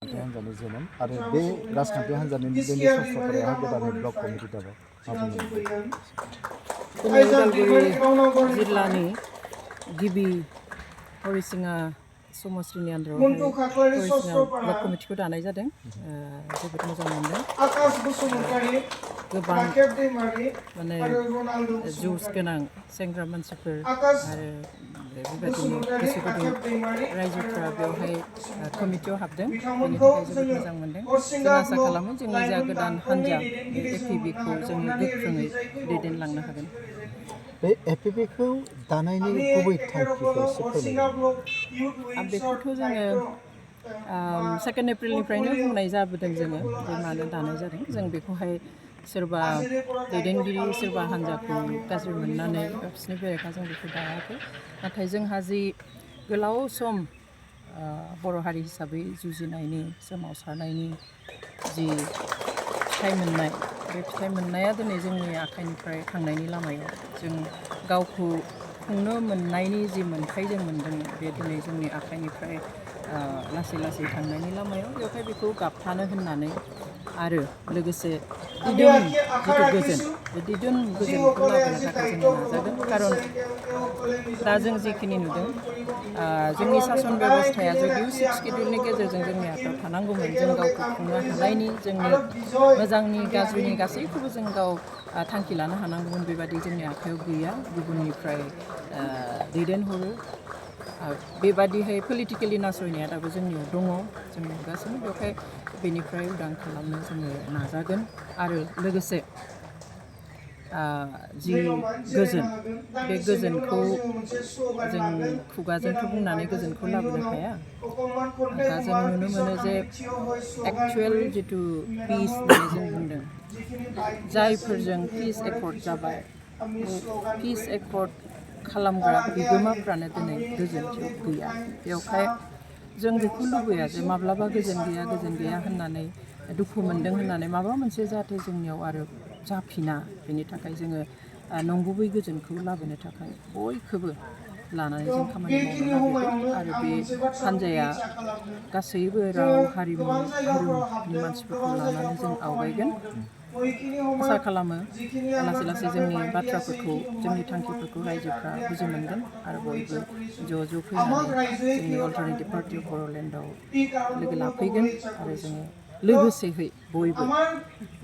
hanjani जोनोम आरो बे राजखान्थि हान्जानि दिनै सत्रफोरा गोदानै ब्लक कमिटि दाबाय उदालगुरि जिल्लानि गिबि हरिसिंगा समस्तिनि आन्दारावहाय हरिसिंगा ब्लक कमिटिखौ दानाय जादों। जोबोद मोजां मोनदों। गोबां माने जुस गोनां सेंग्रा मानसिफोर आरो बेबायदिनो गोसो गुदुं रायजोफ्रा बेवहाय कमिटियाव हाबदों। बेनि थाखाय जोबोद मोजां मोनदों। जों आसा खालामो जोंनि जा गोदान हान्जा APBखौ जोङो गोख्रोङै दैदेनलांनो हागोन। बे APBखौ दानायनि गुबै थांखिखौ एसे फोरमायगोन। बेखौथ' जोङो 2 एप्रिलनिफ्रायनो बुंनाय जाबोदों जोङो जे मानो दानाय जादों। जों बेखौहाय सोरबा दैदेनगिरि सोरबा हान्जाखौ गाज्रि मोननानै बिसोरनि बेरेखा जों बेखौ दायाखै। नाथाय जोंहा जि गोलाव सम बर' हारि हिसाबै जुजिनायनि सोमावसारनायनि जि फिथाइ मोननाय बे फिथाइ मोननाया दिनै जोंनि आखाइनिफ्राय थांनायनि लामायाव जों गावखौ खुंनो मोननायनि जि मोन्थाय जों मोनदोंमोन बे दिनै जोंनि आखाइनिफ्राय लासै लासै थांनायनि लामायाव बेवहाय बेखौ गाबथानो होननानै आरो लोगोसे दिदोम जिथु गोजोन बे दिदोम गोजोनखौ लाबोनो थाखाय जोङो नाजागोन। खारन दा जों जिखिनि नुदों जोंनि सासन बेबस्थाया जुदिव 6 सिड्युलनि गेजेरजों जोंनि आखायाव थानांगौमोन जों गावखौ खुंनो हानायनि जोंनि मोजांनि गाज्रिनि गासैखौबो जों गाव थांखि लानो हानांगौमोन बेबादि जोंनि आखायाव गैया। गुबुननिफ्राय दैदेनहरो बेबादिहाय पलिटिकेलि नासयनाया दाबो जोंनियाव दङ। जों नुगासिनो बेवहाय बेनिफ्राय उदां खालामनो जोङो नाजागोन आरो लोगोसे जि गोजोन बे गोजोनखौ जों खुगाजोंथ' बुंनानै गोजोनखौ लाबोनो हाया। दा जों नुनो मोनो जे एक्चुवेल जिथु पिस होननानै जों बुंदों जायफोरजों पिस एकर्ड जाबाय पिस एकर्ड खालामग्रा बिगोमाफ्रानो दिनै गोजोनथियाव गैया। बेवहाय जों बेखौ लुबैया जे माब्लाबा गोजोन गैया होननानै दुखु मोनदों होननानै माबा मोनसे जाहाथे जोंनियाव आरो जाफिना बेनि थाखाय जोङो नंगुबै गोजोनखौ लाबोनो थाखाय बयखौबो लानानै जों खामानि मावनो नागिरदों आरो बे हान्जाया गासैबो राव हारिमु धोरोमनि मानसिफोरखौ लानानै जों आवगायगोन। आसा खालामो लासै लासै जोंनि बाथ्राफोरखौ जोंनि थांखिफोरखौ रायजोफ्रा बुजि मोनगोन आरो बयबो ज' फैनानै जोंनि अल्टारनेटिभ पार्टि अफ बर'लेण्डआव लोगो लाफैगोन आरो जोङो लोगोसेहै बयबो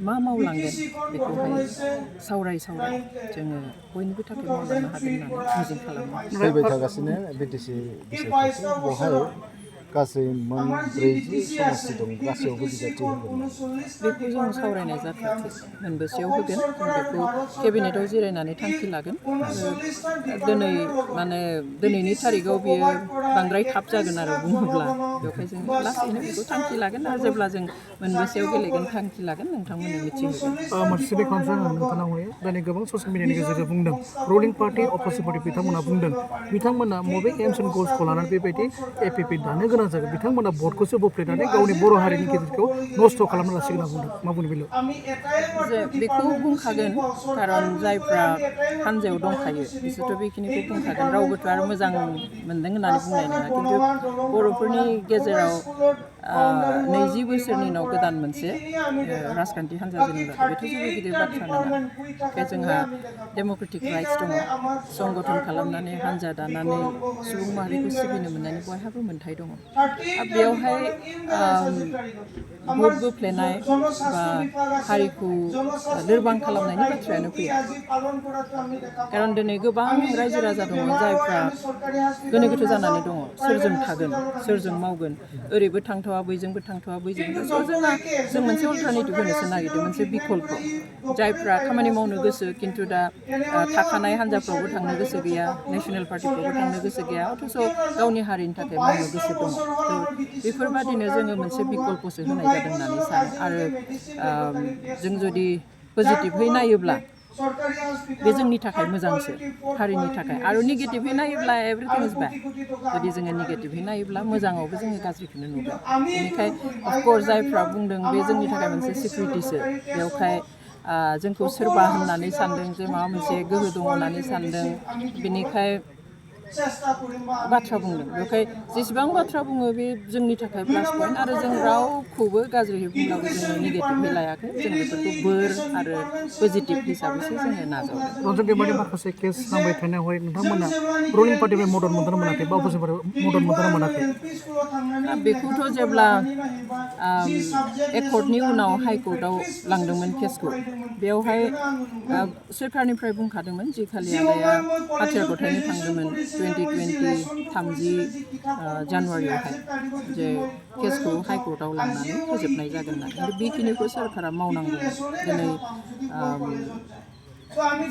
मा मावलांगोन बेखौहाय सावराय जोङो बयनिबो थाखाय मावलांनो हागोन होननानै मिजिं खालामो। फैबाय थागासिनो BTC बिसायख'थि बेवहाय गासै 40 समस्ति दं गासैयावबो बिजाथि होगोन। बेखौ जों सावरायनाय जाथ'वाखै मोनबेसेयाव होगोन जों बेखौ केबिनेटआव जिरायनानै थांखि लागोन आरो दिनैनि थारिखआव बियो बांद्राय थाब जागोन आरो बुङोब्ला बेवहाय जों लासैनो बेखौ थांखि लागोन आरो जेब्ला जों मोनबेसेयाव गेलेगोन थांखि लागोन नोंथांमोननो मिथिहोगोन। मोनसे बेखेवनो नोंथांनाव होयो दिनै गोबां ससियेल मिडियानि गेजेरजों बुंदों रुलिं पार्टि अपोजिट पार्टि बिथांमोना बुंदों बिथांमोना मबे एम्स एन्ड गोल्सखौ लानानै बेबायदि APB दानो गोनां जागोन बिथांमोना भटखौसो बोफ्लेनानै गावनि बर' हारिनि गेजेरखौ नस्थ' खालामनो लासिगोन होनना बुंदों। मा बुंनो बेलायाव जे बेखौ बुंखागोन खारन जायफ्रा हान्जायाव दंखायो बिसोरथ' बेखिनिखौ बुंखागोन रावबोथ' आरो मोजां मोनदों होननानै बुंनाय नङा। खिन्थु बर'फोरनि गेजेराव 20 बोसोरनि उनाव गोदान मोनसे राजखान्थि हान्जा जोनोम जादों बेथ' जेबो गिदिर बाथ्रा नङा। ओमफ्राय जोंहा डेम'क्रेटिक राइट्स दङ संगठन खालामनानै हान्जा दानानै सुबुं माहारिखौ सिबिनो मोननायनि बयहाबो मोन्थाय दङ। बेवहाय भट बोफ्लेनाय बा हारिखौ लोरबां खालामनायनि बाथ्रायानो फैया। खारन दिनै गोबां रायजो राजा दङ जायफ्रा गोनो गोथो जानानै दङ सोरजों थागोन सोरजों मावगोन ओरैबो थांथ'वा बैजोंबो थांथ'वा बैजोंबो जों मोनसे अल्टारनेटिभ होनोसो नागिरदों मोनसे बिकल्प जायफ्रा खामानि मावनो गोसो खिन्थु दा थाखानाय हान्जाफ्रावबो थांनो गोसो गैया नेसनेल पार्टिफ्रावबो थांनो गोसो गैया अथ'स' गावनि हारिनि थाखाय मावनो गोसो दङ। बेफोरबादिनो जोङो मोनसे बिकल्पसो होनाय जादों होननानै सानो आरो जों जुदि पजिटिभहै नायोब्ला बे जोंनि थाखाय मोजांसो हारिनि थाखाय आरो नेगेटिभहै नायोब्ला एभ्रिथिं इज बेड। जुदि जोङो नेगेटिभहै नायोब्ला मोजाङावबो जोङो गाज्रिखौनो नुगोन। बेनिखायनो अफकर्स जायफ्रा बुंदों बे जोंनि थाखाय मोनसे सिकिउरिटिसो बेवहाय जोंखौ सोरबा होननानै सानदों जे माबा मोनसे गोहो दङ होननानै सानदों। बेनिखाय बाथ्रा बुंदों बेखाय जेसेबां बाथ्रा बुङो बे जोंनि थाखाय प्लास पइन्ट आरो जों रावखौबो गाज्रि बुंब्लाबो जोङो नेगेटिभै लायाखै जों बेफोरखौ बोर आरो पजिटिभ हिसाबैसो जोङो नाजावदों रन्जन बेबायदि माखासे केस नांबाय थानायावहाय नोंथांमोना रुलिं पार्टिनिफ्राय मदद मोनदोंना मोनाखै बा अपोजिसन मदद मोनदोंना मोनाखै बेखौथ' जेब्ला एकर्टनि उनाव हाइकर्टआव लांदोंमोन केसखौ बेयावहाय सोरखारनिफ्राय बुंखादोंमोन जि खालि आदाया हाथियार गथायनो थांदोंमोन 2020 जानुवारियावहाय जे केसखौ हाइकर्टआव लांनानै फोजोबनाय जागोन होननानै बेखिनिखौ सोरखारा मावनांगौमोन दिनै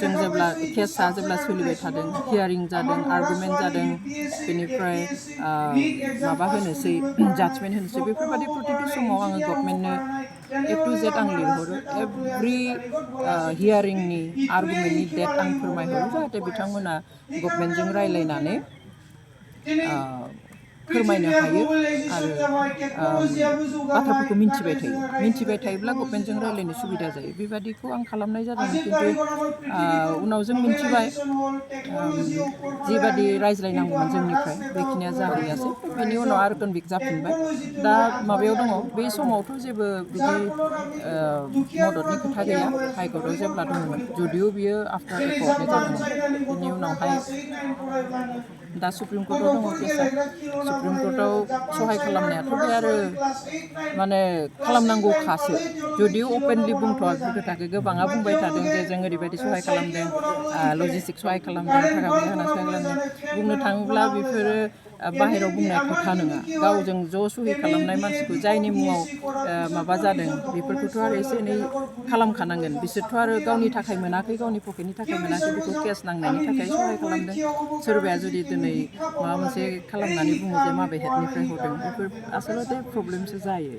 जों जेब्ला केसआ जेब्ला सोलिबाय थादों हियारिं जादों आर्गुमेन्ट जादों बेनिफ्राय माबा होनोसै जाजमेन्ट होनोसै बेफोरबायदि प्रतिथि समाव आङो गभर्नमेन्टनो A to Z आं लिरहरो एभ्रि हियारिंनि आर्गुमेन्टनि डेट आं फोरमायहरो जाहाथे बिथांमोना गभर्नमेन्टजों रायलायनानै फोरमायनो हायो आरो बाथ्राफोरखौ मिन्थिबाय थायोब्ला गभर्नमेन्टजों रायलायनो सुबिदा जायो बेबादिखौ आं खालामनाय जादोंमोन खिन्थु उनाव जों मिन्थिबाय जिबादि रायज्लायनांगौमोन जोंनिफ्राय बेखिनिया जाहैयासै बेनि उनाव आरो कनभिक्ट जाफिनबाय दा माबायाव दङ बे समावथ' जेबो बिदि मददनि खोथा गैया हाइकर्टआव जेब्ला दंमोन जुदिअ बियो आफ्टार एकर्टनि जादोंमोन बेनि उनावहाय दा सुप्रिम कर्टआव दङ केसआ सुप्रिम कर्टआव सहाय खालामनायाथ' बे आरो माने खालामनांगौखासो जुदिअ अपेनलि बुंथ'आ बे खोथाखौ गोबाङा बुंबाय थादों जे जों ओरैबायदि सहाय खालामदों लजिस्टिक सहाय खालामदों थाखा फैसा होना सहाय खालामदों बुंनो थाङोब्ला बेफोरो बाहेरायाव बुंनाय खोथा नङा गावजों ज' सहि खालामनाय मानसिखौ जायनि मुङाव माबा जादों बेफोरखौथ' आरो एसे एनै खालामखानांगोन बिसोरथ' आरो गावनि थाखाय मोनाखै गावनि पकेटनि थाखाय मोनाखै बेखौ केस नांनायनि थाखाय सहाय खालामदों सोरबाया जुदि दिनै माबा मोनसे खालामनानै बुङो जे माबे हेडनिफ्राय हरदों बेफोर आसलते प्रब्लेमसो जायो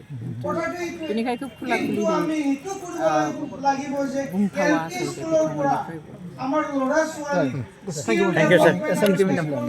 बेनिखाय खोब खुला खुलिहै बुंथावा आसलते बिथांमोननिफ्रायबो थेंक इउ सार